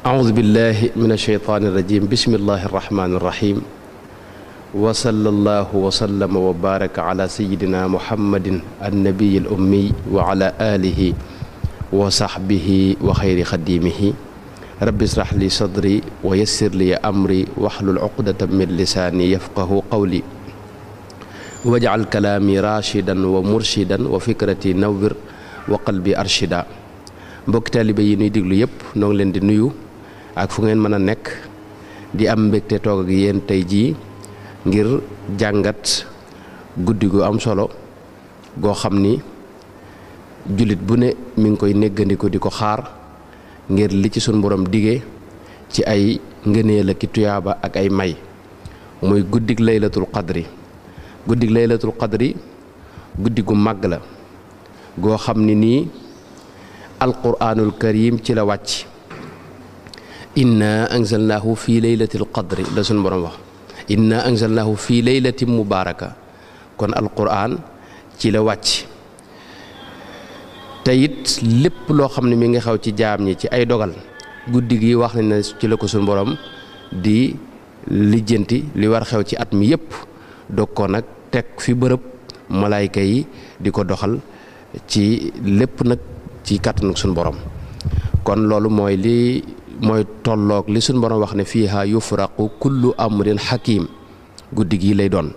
أعوذ بالله من الشيطان الرجيم بسم الله الرحمن الرحيم وصلى الله وسلم وبارك على سيدنا محمد النبي الأمي وعلى آله وصحبه وخير خديمه رب اشرح لي صدري ويسر لي أمري واحلل عقدة من لساني يفقه قولي واجعل كلامي راشدا ومرشدا وفكرتي نور وقلبي أرشدا mbokk taalibe yi ñuy déglu yëpp noo ngi leen di nuyu ak fu ngeen mën a nekk di am mbégte toog ak yéen tey jii ngir jàngat guddi gu am solo goo xam ni jullit bu ne mi ngi koy néggandiku di ko xaar ngir li ci sunu borom dige ci ay ngëneel ak tuyaaba ak ay may muy guddig laylatul qadri guddi gu màgg la goo xam ni nii alquraanul karim ci la wàcc inna anzalnaahu fi laylatil qadri la sunu borom wax inna anzalnaahu fi laylatin mubaaraka kon alquraan ci la wàcc te it lépp loo xam ne mi ngi xaw ci jaam ñi ci ay dogal guddi gi wax nañ ne ci la ko sunu borom di lijjanti li war xew ci at mi yépp dog ko nag teg fi bërëb malaayka yi di ko doxal ci lépp nag ci kàttanu suñu borom kon loolu mooy tolloog li suñu borom wax ne fiiha yufraqu kullu amrin hakim guddi gi lay doon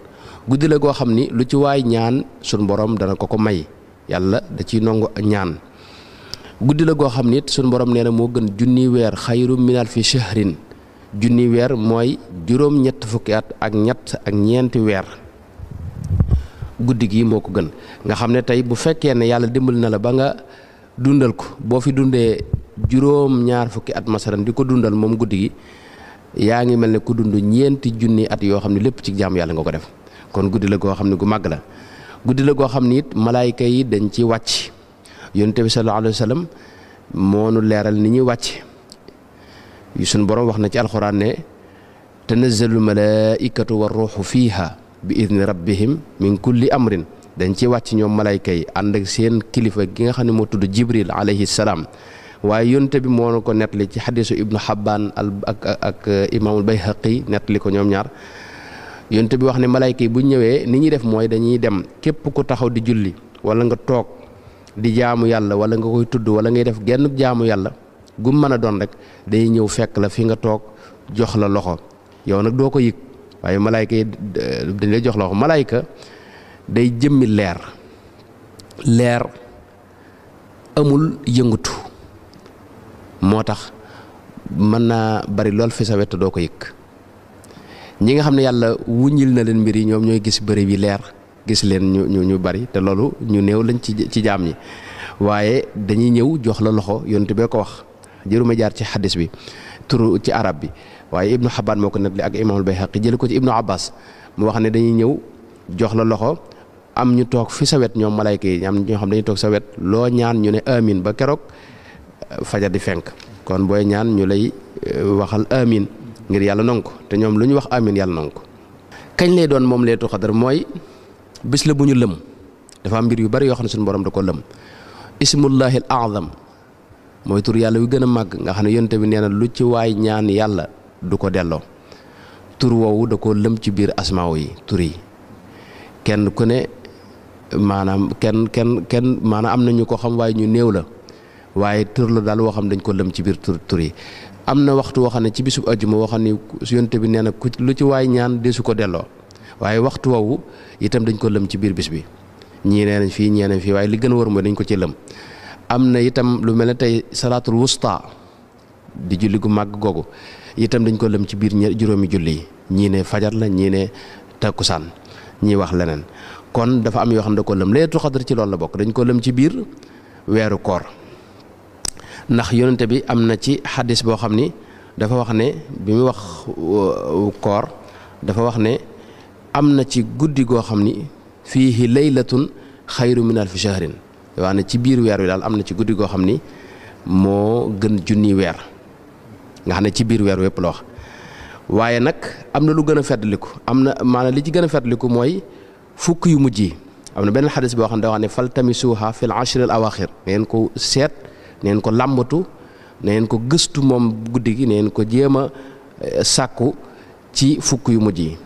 guddi la goo xam ni lu ci waay ñaan suñu borom dana ko may yàlla da ciy nongu ñaan guddi la goo xam ni suñu borom nee na moo gën junni weer xayru min alfi shahrin junni weer mooy juróom-ñett fukki at ak ñett ak ñeenti weer guddi gi moo ko gën nga xam ne tey bu fekkee ne yàlla dimbali na la ba nga dundal ko boo fi dundee juróom-ñaar fukki at masalan di ko dundal moom guddi gi yaa ngi mel ne ku dund ñeenti junni at yoo xam ne lépp ci jaamu yàlla nga ko def kon guddi la goo xam ne gu màgg la guddi la goo xam ne it malaayka yi dañ ci wàcc yonent bi sallallahu alayhi wa sallam moo nu leeral ni ñuy wàcc suñu borom wax na ci alxuraan ne tanazzalu malaaikatu wa ruuxu fiiha bi idni rabbihim min kulli amrin dañ ci wàcc ñoom malayka yi ànd ak seen kilifa gi nga xam ne moo tudd jibril alayhi salaam waaye yonte bi moo na ko nettali ci xadisu ibnu xabbaan ak imaamul bayhaqi nettali ko ñoom ñaar yonte bi wax ne malayka yi bu ñëwee ni ñuy def mooy dañuy dem képp ku taxaw di julli wala nga toog di jaamu yàlla wala nga koy tudd wala ngay def genn jaamu yàlla gum mën a doon rek day ñëw fekk la fi nga toog jox la loxo yow nag doo ko yëg waaye malayka yi dañ lay jox loxo malayka day jëmmi leer amul yëngatu moo tax mën naa bari lool fi sa wet doo ko yëg ñi nga xam ne yàlla wuññil na leen mbir yi ñoom ñooy gis bëri bi leer gis leen ñu bari te loolu ñu néew lañ ci jaam ñi waaye dañuy ñëw jox la loxo yonent bee ko wax jëruma jaar ci xadis bi turu ci arab bi waaye ibnu xabbaan moo ko nettali ak imaamul bayhaqi jële ko ci ibnu abbas mu wax ne dañuy ñëw jox la loxo am ñu toog fi sa wet ñoom malayka yi am ñoo xam dañuy toog sa wet loo ñaan ñu ne amin ba keroog fajar di fenk kon booy ñaan ñu lay waxal amin ngir yàlla nangu ko te ñoom lu ñu wax amin yàlla nangu ko kañ lay doon moom laylatul qadr mooy bis la bu ñu lëm dafa am mbir yu bari yoo xam ne suñu borom da ko lëm ismullahi al azam mooy tur yàlla yu gën a màgg nga xam ne yonte bi nee na lu ci waay ñaan yàlla du ko delloo tur woowu da ko lëm ci biir asmaaw yi tur yi kenn ku ne maanaam kenn maanaam am na ñu ko xam waaye ñu néew la waaye tur la daal woo xam dañ ko lëm ci biir tur yi am na waxtu woo xam ne ci bisub ajjuma woo xam ne yonte bi nee na ku lu ci waay ñaan deesu ko delloo waaye waxtu woowu itam dañ ko lëm ci biir bis bi ñii nee nañ fii ñee nañ fii waaye li gën a wër mooy dañ ko ci lëm am na itam lu mel ne tey salaatul wusta di julli gu màgg googu itam dañ ko lëm ci biir juróomi julli yi ñii ne fajar la ñii ne takkusaan ñii wax leneen kon dafa am yoo xam ne da ko lëm laylatul qadr ci loolu la bokk dañ ko lëm ci biir weeru koor ndax yonente bi am na ci xadis boo xam ni dafa wax ne bi mu wax koor dafa wax ne am na ci guddi goo xam ni fiihi laylatun xayru min alfi shahrin waa ne ci biir weer wi daal am na ci guddi goo xam ni moo gën junni weer nga xam ne ci biir weer wépp la wax waaye nag am na lu gën a feddliku am na maanaam li ci gën a feddliku mooy fukk yu mujj yi am na benn xadis boo xam ne da wax ne fal tamisuha fil ashril awaxir ngeen ko seet ngeen ko làmbatu na ngeen ko gëstu moom guddi gi, na ngeen ko jéem a sàkku ci fukk yu mujj yi.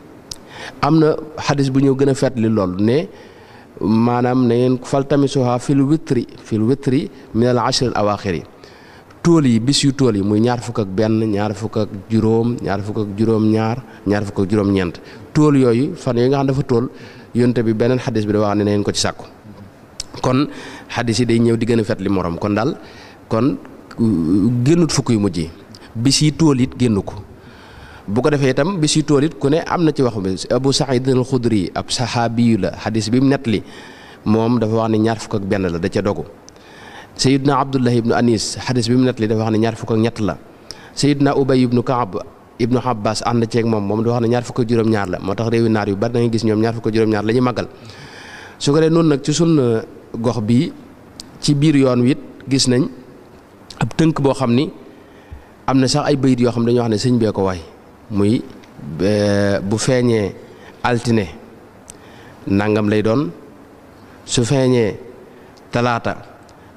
am na xadis bu ñëw gën a fetli loolu ne maanaam na ngeen faltamisuha fil witri min al ashr al awaaxiri tool yi bis yu tool yi muy ñaar fukk ak benn, ñaar fukk ak juróom, ñaar fukk ak juróom-ñaar, ñaar fukk ak juróom-ñeent tool yooyu fan yooyu nga xam dafa tool yonte bi beneen xadis bi da wax ne na ngeen ko ci sàkku. kon xadis yi day ñëw di gën a fet li morom kon daal kon génnut fukk yu mujj yi bis yi tool it génn ko. bu ko defee itam bis yu tool it ku ne am na ci wax bi Abu Saïd al-Xudri ab saxaabi la xadis bi mu nettali moom dafa wax ne ñaar fukk ak benn la da ca dogu. Sayyidna Abdullah ibnu Anis xadis bi mu nettali dafa wax ne ñaar fukk ak ñett la. Sayyidna Ubay ibnu Kaab ibnu Abbas ànd ceeg moom dafa wax ne ñaar fukk ak juróom-ñaar la moo tax réewi naar yu bari da ngay gis ñoom ñaar fukk ak juróom-ñaar la ñuy màggal. su ko dee noonu nag ci sun gox bii ci biir yoon wi it gis nañ ab tënk boo xam ni am na sax ay bayit yoo xam dañoo wax ne sëñ bee ko waay muy bu feeñee altine nangam lay doon su feeñee talaata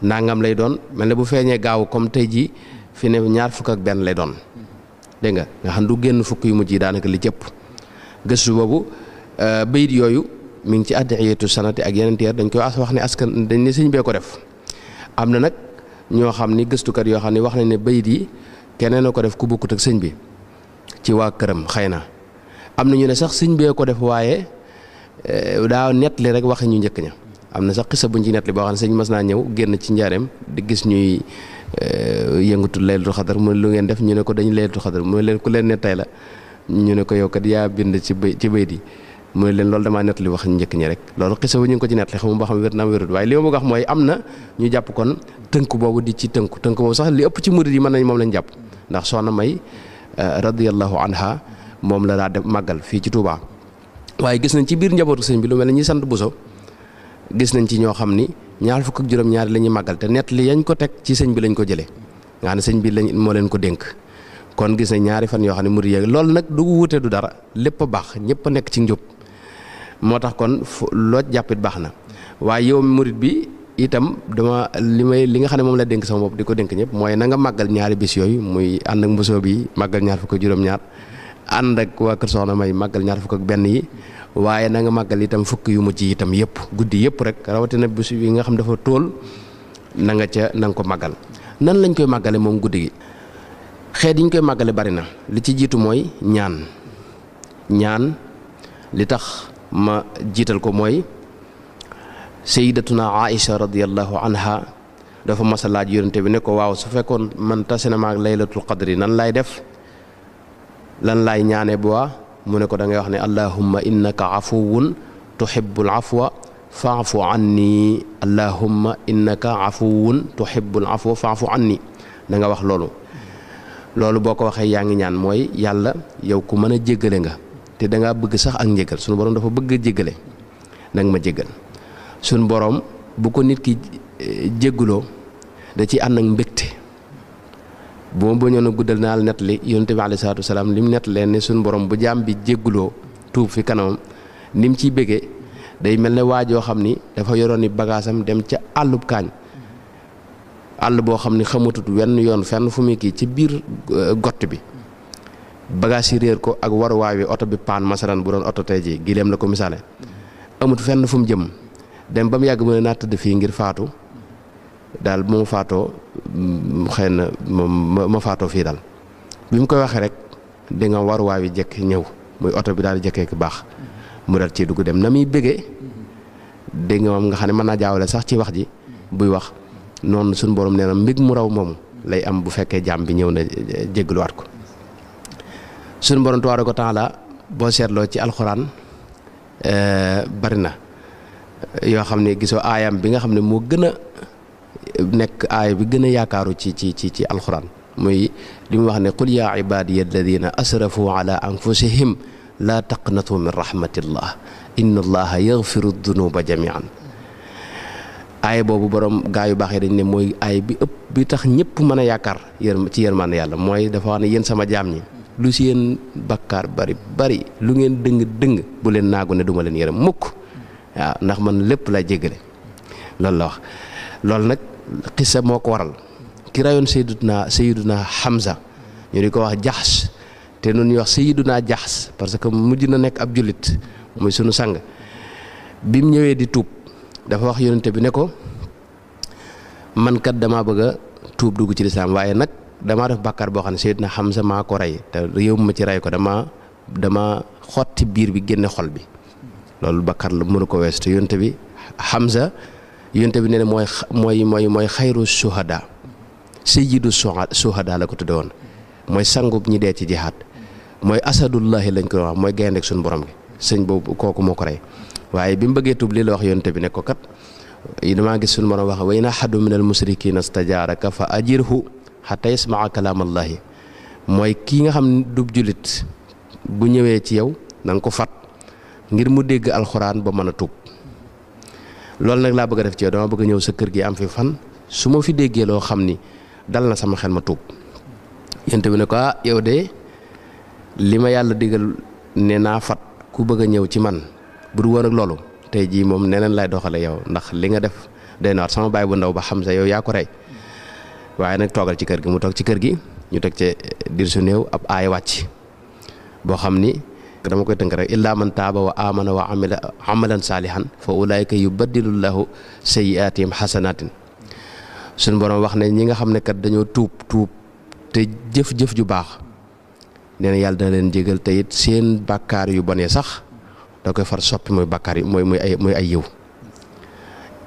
nangam lay doon mel ne bu feeñee gaaw comme tey jii fi ne ñaar fukk ak benn lay doon dégg nga xam du génn fukk yu mujj yi daanaka li jëpp gëstu boobu bayit yooyu mi ngi ci adiyatu sanati ak yeneen teer dañ koy wax ne askan dañ ne sëñ bee ko def. am na nag ñoo xam ni gëstukat yoo xam ne wax nañ ne bayit yi keneen a ko def ku bokkut ak sëñ bi ci waa këram xëy na am na ñu ne sax sëñ bee ko def waaye daa nettali rek waxi ñu njëkk ña. am na sax xisa buñ ci nettali boo xam ne sëñ mas naa ñëw génn ci njaareem di gis ñuy yëngatu laylatul xadar mu lu ngeen def ñu ne ko dañu laylatul xadar mu leen ku leen ne tey la ñu ne ko yow kat yaa bind ci bayit yi mu ne leen loolu damaa nettali wax ñu njëkk ñi rek loolu xisa bu ñu ngi ko ci nettali xamu ba xam wér naam wérut waaye li ma bëgg wax mooy am na ñu jàpp kon tënk boobu di ci tënk boobu sax li ëpp ci murid yi mën nañ moom lañ jàpp ndax soxna May radiyallahu anha moom la daa def màggal fii ci Touba. waaye gis nañ ci biir njabootu sëñ bi lu mel ne ñi sant Buso gis nañ ci ñoo xam ni ñaar fukk ak juróom-ñaari la ñuy màggal te nett li yañ ko teg ci sëñ bi lañ ko jëlee nga xam ne sëñ bi lañ moo leen ko dénk kon gis nañ ñaari fan yoo xam ne murid yeeg loolu nag du wuute du dara lépp a baax ñëpp a nekk ci njub moo tax kon loo jàppit baax na waaye yow murid bi itam dama li nga xam ne moom la dénk sama bopp di ko dénk ñëpp mooy na nga màggal ñaari bis yooyu muy ànd ak mbosoo bi màggal ñaar fukk ak juróom-ñaar ànd ak waa kër Soxna May màggal ñaar fukk ak benn yi waaye na nga màggal itam fukk yu mujj yi itam yëpp guddi yëpp rek rawatina bis yi nga xam dafa tool na nga ko màggal. nan lañ koy màggale moom guddi gi xeet yi ñu koy màggale bari na li ci jiitu mooy ñaan li tax ma jiital ko mooy sayyidatuna Aïcha radiyallahu anha dafa mas a laaj yonente bi ne ko waaw su fekkoon man tase na maag laylatul qadri nan laay def lan laay ñaane bu waa mu ne ko da ngay wax ne allahumma innaka afuwun tuhibbul afwa fa'fu anni allahumma innaka afuwun tuhibbul afwa fa'fu anni da nga wax loolu boo ko waxee yaa ngi ñaan mooy yàlla yow ku mën a jéggale nga te da ngaa bëgg sax ak njéggal sunu borom dafa bëgg a jéggale da nga ma jéggal sunu borom bu ko nit ki jégguloo da ci ànd ak mbégte bu ma bañoon a guddal naa la nettali yonent bi alayhi salaatu wasalaam lim nett leen ne sunu borom bu jaam bi jégguloo tuub fi kanamam ni mu ciy bëggee day mel ne waajoo xam ni dafa yoroon ni bagaasam dem ca àllub kaañ àll boo xam ni xamatut wenn yoon fenn fu muy kii ci biir gott bi bagaas yi réer ko ak waruwaay wi oto bi paan masaran bu doon oto tey ji gileem la ko misaale amut fenn fu mu jëm dem ba mu yàgg mu ne naa tëdd fii ngir faatu daal bu ma faatoo xëy na ma faatoo fii daal bi mu koy waxee rek di nga waruwaay wi jekk ñëw muy oto bi daal di jekkee ki baax mu dal ci dugg dem na muy bëggee dégg nga moom nga xam ne mën naa jaawale sax ci wax ji buy wax noonu suñu borom nee na mbég mu raw moomu lay am bu fekkee jaam bi ñëw na jéggaluwaat ko suñu borom tabaaraka wa taala boo seetloo ci alxuraan bari na yoo xam ne gisoo aayam bi nga xam ne moo gën a nekk aaya bi gën a yaakaaru ci alxuraan muy li mu wax ne qul yaa ibaadiya alladina asrafu ala anfusihim laa taqnatu min rahmatillah inna allaha yaghfiru dunuba jamian aaya boobu borom gaa yu baax yi dañ ne mooy aaya bi ëpp bi tax ñëpp mën a yaakaar ci yërmande yàlla mooy dafa wax ne yéen sama jaam ñi lu si yéen bakkaar bari lu ngeen dëng bu leen naagu ne duma leen yërëm mukk waaw ndax man lépp lay jéggale loolu la wax loolu nag xissa moo ko waral ki rayoon Sayyiduna Hamza ñu di ko wax Jahsh te nun ñuy wax Sayyiduna Jahsh parce que mujj na nekk ab jullit muy sunu sang bi mu ñëwee di tuub dafa wax yonent bi ne ko man kat damaa bëgg a tuub dugg ci lislaam waaye nag damaa def bàkkaar boo xam ne Sayyiduna Hamza maa ko rey te yow ma ci rey ko dama xotti biir bi génne xol bi loolu bàkkaar la mënu ko wees te yonent bi Hamza yonent bi nee na mooy xayru suhada sayyidu suhada la ko tudde woon mooy sangub ñi dee ci jihaad mooy asadullahi lañ ko wax mooy gaynde suñu borom gi sëñ boobu kooku moo ko rey waaye bi mu bëggee tuub lii la wax yonent bi ne ko kat damaa gis suñu borom wax wa in ahadu min al musrikina stajaaraka fa ajirhu hatta yasmaa kalaamallahi mooy kii nga xam ne du jullit bu ñëwee ci yow na nga ko fat ngir mu dégg alxuraan ba mën a tuub loolu nag laa bëgg a def ci yow dama bëgg a ñëw sa kër gi am fi fan su ma fi déggee loo xam ni dal na sama xel ma tuub yonent bi ne ko yow de li ma yàlla digal ne naa fat ku bëgg a ñëw ci man bu du woon ak loolu tey jii moom neneen lay doxale yow ndax li nga def day na wat sama baay bu ndaw ba Hamza yow yaa ko rey waaye nag toogal ci kër gi mu toog ci kër gi ñu teg ci diir su néew ab aay wàcc boo xam ni dama koy tënk rek illaa man taaba wa amana wa amila amalan saalihan fa ulaayka yubaddilullahu sayyi'aatihim xasanaatin suñ borom wax ne ñi nga xam ne kat dañoo tuub te jëf-jëf ju baax nee na yàlla dana leen jégal te it seen bàkkaar yu bonee sax da koy far soppi mooy bàkkaar yi mooy ay yiw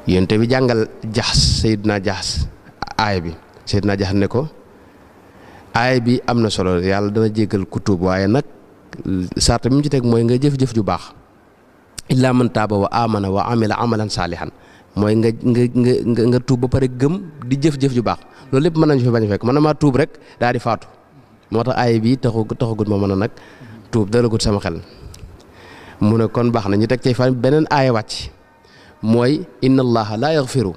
yéen te bi jàngal Sayyidina Jahsh aaya bi Sayyidina Jahsh ne ko aaya bi am na solo yàlla dana jégal ku tuub waaye nag sarta bi mu ci teg mooy nga jëf-jëf ju baax illaa man taaba wa amana wa amila amalan saalihan mooy nga tuub ba pare gëm di jëf-jëf ju baax loolu lépp mën nañu fi bañ a fekk mën na maa tuub rek daal di faatu moo tax aaya bi taxagut ma mën a nag tuub dalagut sama xel mu ne kon baax na ñu teg ci fan beneen aaya wàcc mooy inna allaha laa yaxfiru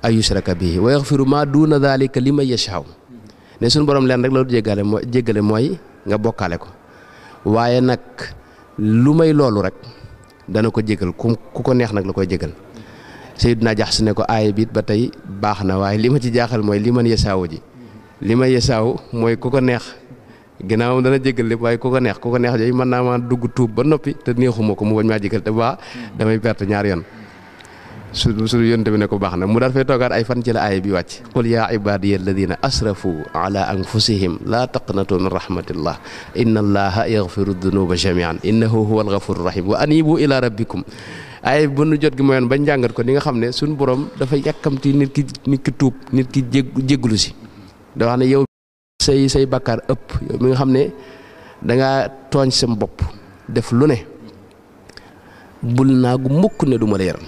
an yushraka bihi wa yaxfiru maa duuna dalika liman yashaa ne suñu borom leen rek loolu jéggale mooy nga bokkaale ko waaye nag lu may loolu rek dana ko jégal ku ko neex nag la koy jégal Sayyidina Jahsh ne ko aaya biit ba tey baax na waaye li ma ci jaaxal mooy li man yasaaw ji li ma yasaaw mooy ku ko neex ginnaaw dana jégal lépp waaye ku ko neex jooyu mën naa maa dugg tuub ba noppi te neexuma ko mu bañ maa jégal te baax damay perte ñaari yoon su yonte bi ne ko baax na mu daal fay toogaat ay fan ci la aaya bi wàcc qul yaa ibadiya alladina asrafu ala anfusihim laa taqnatu min rahmatillah inna allaha yaghfiru dunuba jamian innahu huwa alghafuru rahim wa anibu ila rabbikum aaya bi ba nu jot gi mooyoon bañ jàngat ko ni nga xam ne suñu borom dafa yàkkamti nit ki tuub nit ki jégglu si da wax ne yow say bakkaar ëpp yow mi nga xam ne dangaa tooñ sam bopp def lu ne bul naa gu mukk ne du ma la yaram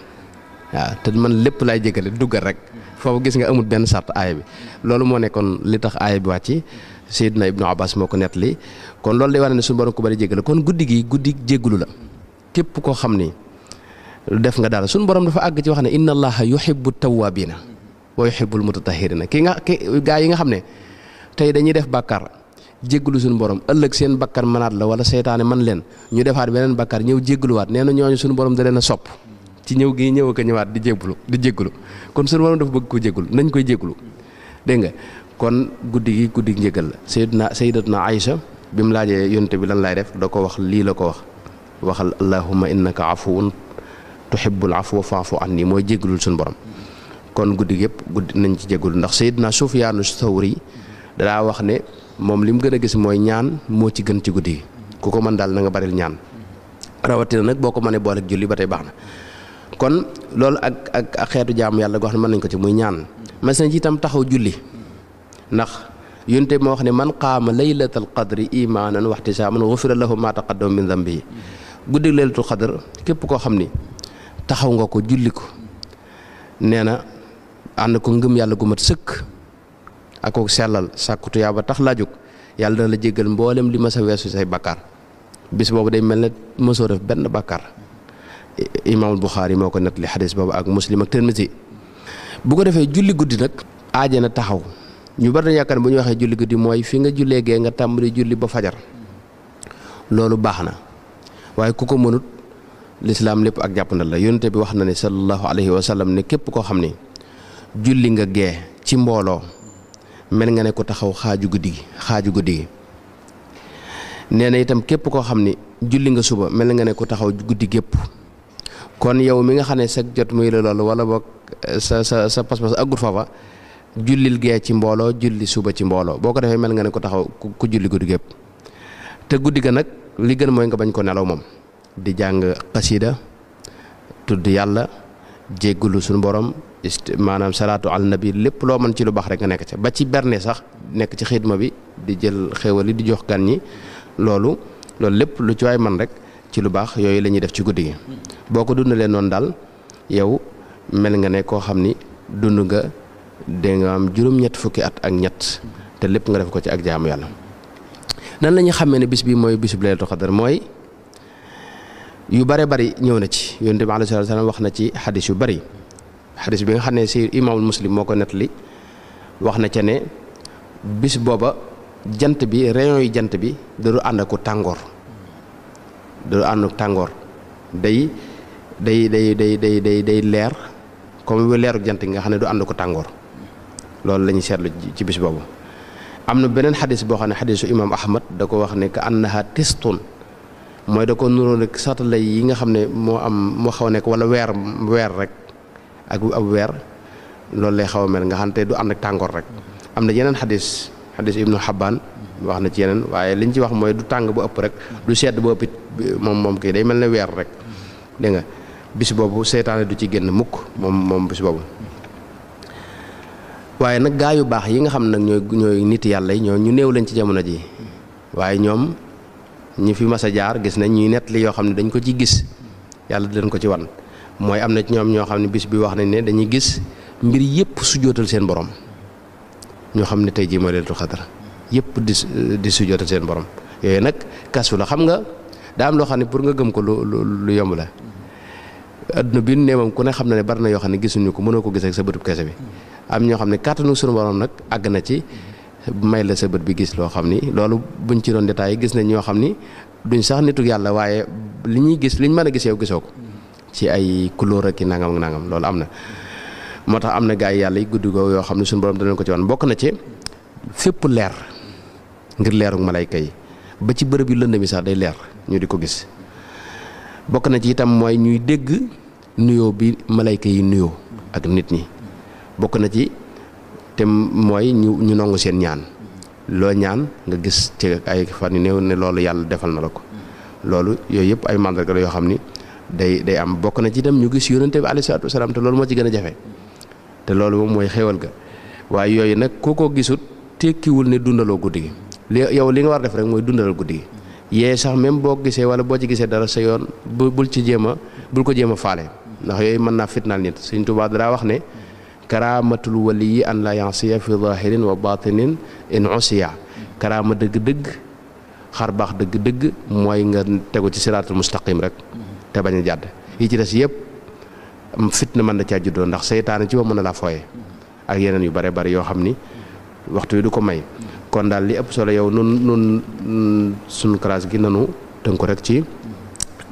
waaw te man lépp laay jéggale duggal rek foofu gis nga amul benn sart aaya bi loolu moo nekkoon li tax aaya bi wàcc Seydina Ibnu Abbas moo ko nettali kon loolu day wane ne suñu borom ko bari jéggale kon guddi gi guddi jégglu la képp koo xam ni def nga dara suñu borom dafa àgg ci wax ne inna allaha yuhibbu tawwabina wa yuhibbul mutatahhirina gaa yi nga xam ne tey dañuy def bàkkaar jégglu suñu borom ëllëg seen bàkkaar mënaat la wala seytaane man leen ñu defaat beneen bàkkaar ñëw jéggluwaat nee na ñooñu suñu borom da leen a sopp ci ñëw gi ñëw ak ñëwaat di jégglu kon suñu borom dafa bëgg ko jégglu nañ koy jégglu dégg nga kon guddi njéggal la sayyidatuna Aïcha bi mu laajee yonte bi lan laay def da ko wax lii la ko waxal allahumma innaka afuwun tuhibbul afwa fa'fu anni mooy jéggalul suñu borom kon guddi nañ ci jégglu ndax sayyidna Sufyaanu Sawri daa wax ne moom li mu gën a gis mooy ñaan moo ci gën ci guddi gi ku ko mën daal na nga baril ñaan rawatina nag boo ko mënee boole ak julli ba tey baax na kon loolu ak xeetu jaamu yàlla goo xam ne mën nañ ko ci muy ñaan mas nañ ci itam taxaw julli ndax yonte moo wax ne man qaama laylatal qadri imaanan wa ihtisaaban ghufira lahu ma taqaddama min dhanbihi guddi laylatul qadr képp koo xam ni taxaw nga ko julli ko nee na ànd ko ngëm yàlla gu mat sëkk ak ko sellal sàkku tuyaaba tax laa jóg yàlla dana la jéggal mboolem li ma sa weesu say bakkaar bis boobu day mel ne mësoo def benn bakkaar imaamul Buxaari moo ko nettali xadis boobu ak Muslim ak Tirmisi bu ko defee julli guddi nag aaje na taxaw ñu bari na yaakaar ne bu ñu waxee julli guddi mooy fi nga jullee gee nga tàmbali julli ba fajar loolu baax na waaye ku ko mënut lislaam lépp ak jàppandal la yonente bi wax na ne sallallahu alayhi wa sallam ne képp koo xam ne julli nga gee ci mbooloo mel nga ne ko taxaw xaaju guddi gi nee na itam képp koo xam ni julli nga suba mel nga ne ko taxaw guddi gépp kon yow mi nga xam ne sag jot muy la loolu wala boog sa pas-pas aggut foofa jullil gee ci mbooloo julli suba ci mbooloo boo ko defee mel nga ne ko taxaw ku julli guddi gépp te guddi ga nag li gën mooy nga bañ ko nelaw moom di jàng xasida tudd yàlla jéggulu suñu borom maanaam salaatu al nabi lépp loo mën ci lu baax rek nga nekk ca ba ci berne sax nekk ci xidma bi di jël xéewal yi di jox gan ñi loolu lépp lu ci waay man rek ci lu baax yooyu la ñuy def ci guddi gi boo ko dundalee noonu daal yow mel nga ne koo xam ni dund nga dégg nga am juróom-ñett fukki at ak ñett te lépp nga def ko ci ak jaamu yàlla. nan la ñuy xàmmee ne bis bi mooy bisub laylatul qadr mooy yu bare bari ñëw na ci yonent bi alayhi salaam wax na ci xadis yu bari xadis bi nga xam ne si imaamul muslim moo ko nettali wax na ca ne bis booba jant bi rayon yi jant bi da du ànd ak tàngoor day leer comme leeru jant gi nga xam ne du ànd ko tàngoor loolu la ñuy seetlu ci bis boobu. am na beneen xadis boo xam ne xadisu imaam ahmad da ko wax ne ka annaha tistun mooy da ko nuroo rek satala yi nga xam ne moo xaw a nekk wala weer rek ak ab weer loolu lay xaw a mel nga xam te du ànd ak tàngoor rek. am na yeneen xadis ibnu Xabbaan wax na ci yeneen waaye liñ ci wax mooy du tàng bu ëpp rek du sedd bu ëpp it moom kii day mel ne weer rek dégg nga bis boobu seytaane du ci génn mukk moom bis boobu. waaye nag gaa yu baax yi nga xam nag ñooy nit yàlla yi ñu néew lañ ci jamono ji waaye ñoom ñi fi mas a jaar gis nañ ñuy nettali yoo xam ne dañ ko ci gis yàlla di leen ko ci wan mooy am na ci ñoom ñoo xam ne bis bi wax nañ ne dañuy gis mbir yëpp sujjóotal seen borom ñoo xam ne tey jii mooy laylatul qadr yëpp di sujjóotal seen borom yooyu nag kasu la xam nga daa am loo xam ne pour nga gëm ko lu yomb la adduna bi ne moom ku ne xam na ne bari na yoo xam ne gisuñu ko mënoo ko gis ak sa bëtub kese bi am ñoo xam ne kàttanu sunu borom nag àgg na ci may la sa bët bi gis loo xam ni loolu buñ ci doon détaillé gis nañ ñoo xam ni duñ sax nitu yàlla waaye li ñuy gis liñ mën a gis yow gisoo ko ci ay couleur ak i nangam loolu am na. moo tax am na gaa yi yàlla yi guddi googu yoo xam ne suñu borom danañ ko ci wan bokk na ci fépp leer ngir leeruk malayka yi ba ci bërëb yu lëndëm yi sax day leer ñu di ko gis. bokk na ci itam mooy ñuy dégg nuyoo bi malayka yi nuyoo ak nit ñi bokk na ci te mooy ñu nangu seen ñaan loo ñaan nga gis ci ay fan yu néew ne loolu yàlla defal na la ko loolu yooyu yëpp ay mandarga la yoo xam ni day am bokk na ci itam ñu gis yonente bi alayhi salaatu wasalaam te loolu moo ci gën a jafe te loolu moom mooy xéewal ga waaye yooyu nag ku ko gisut tekkiwul ne dundaloo guddi gi yow li nga war def rek mooy dundalal guddi gi yee sax même boo gisee wala boo ci gisee dara sa yoon bul ko jéem a faale ndax yooyu mën naa fitnaal nit Sëriñ Tuubaa daa wax ne karaamatul waliyi an la yansiya fi zahirin wa batinin in usiya karaama dëgg-dëgg xar baax dëgg-dëgg mooy nga tegu ci siraatul mustaqim rek te bañ a jàdd yi ci des yëpp fitna mën na caa juddoo ndax seytaane ci ba mën a laa fooye ak yeneen yu bare bari yoo xam ni waxtu wi du ko may kon daal li ëpp solo yow nun suñu classe gi nanu tënk ko rek ci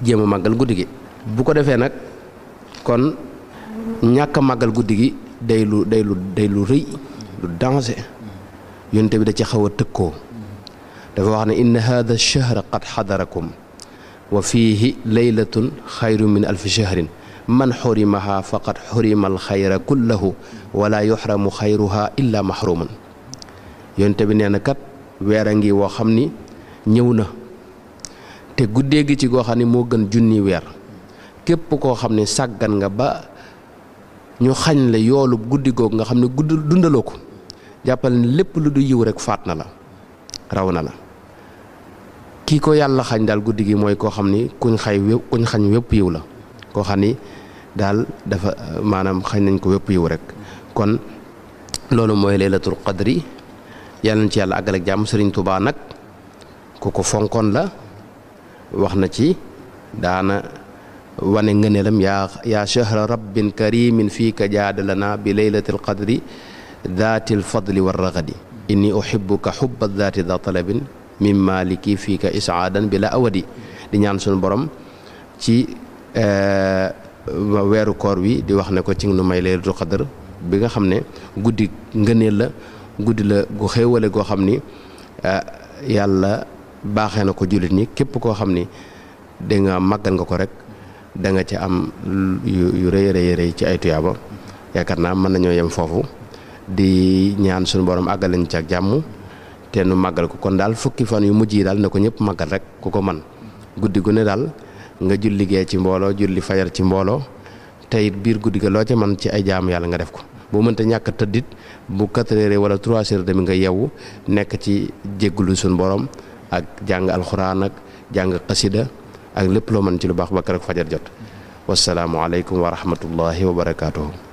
jéem a màggal guddi gi bu ko defee nag kon ñàkk a màggal guddi gi day lu rëy lu danger yonte bi da ci xaw a tëkkoo dafa wax ne inna hada ash-shahra qad xadarakum wa fiihi laylatun xayru min alfi shahrin man xurimaha faqad xurima alxayra kullahu wala yuxramu xayruha illa maxrumun yonte bi nee na kat weer a ngi woo xam ni ñëw na te guddee gi ci goo xam ni moo gën junni weer képp koo xam ne sàggan nga ba ñu xañ la yoolu guddi googu nga xam ne dundaloo ko jàppal ne lépp lu du yiw rek faat na la raw na la kii ko yàlla xañ daal guddi gi mooy koo xam ni kuñ xañ wépp yiw la koo xam ni daal dafa maanaam xañ nañ ko wépp yiw rek kon loolu mooy laylatul qadri yàlla na ci yàlla àggal ak jàmm. Sëriñ Tuubaa nag ku ko fonkoon la wax na ci daana wane ngëneelam yaa shahra rabbin karimin fii ka jaadalana bi laylatil qadri daatil fadli war ragadi inni uhibbuka hubba daati da talabin min maliki fii ka isaadan bi la awadi di ñaan suñu borom ci weeru koor wi di wax ne ko ci nu may laylatul qadr bi nga xam ne guddi ngëneel la guddi la gu xéewale goo xam ni yàlla baaxee na ko jullit ñi képp koo xam ni da nga màggal nga ko rek da nga ci am yu rëy rëy ci ay tuyaaba yaakaar naa mën nañoo yem foofu di ñaan suñu borom àggal lañ ci ak jàmm te nu màggal ko kon daal fukki fan yu mujj yi daal ne ko ñëpp màggal rek ku ko man guddi gu ne daal nga julli gee ci mbooloo julli fajar ci mbooloo te it biir guddi ga loo ca man ci ay jaamu yàlla nga def ko boo mënta ñàkk tëddit bu 4 heures wala 3 heures demi nga yeewu nekk ci jéggulu suñu borom ak jàng alxuraan ak jàng xasida ak lépp loo mën ci lu baax ba keroog fajar jot wasalaamu aleykum wa rahmatullahi wa barakaatuhu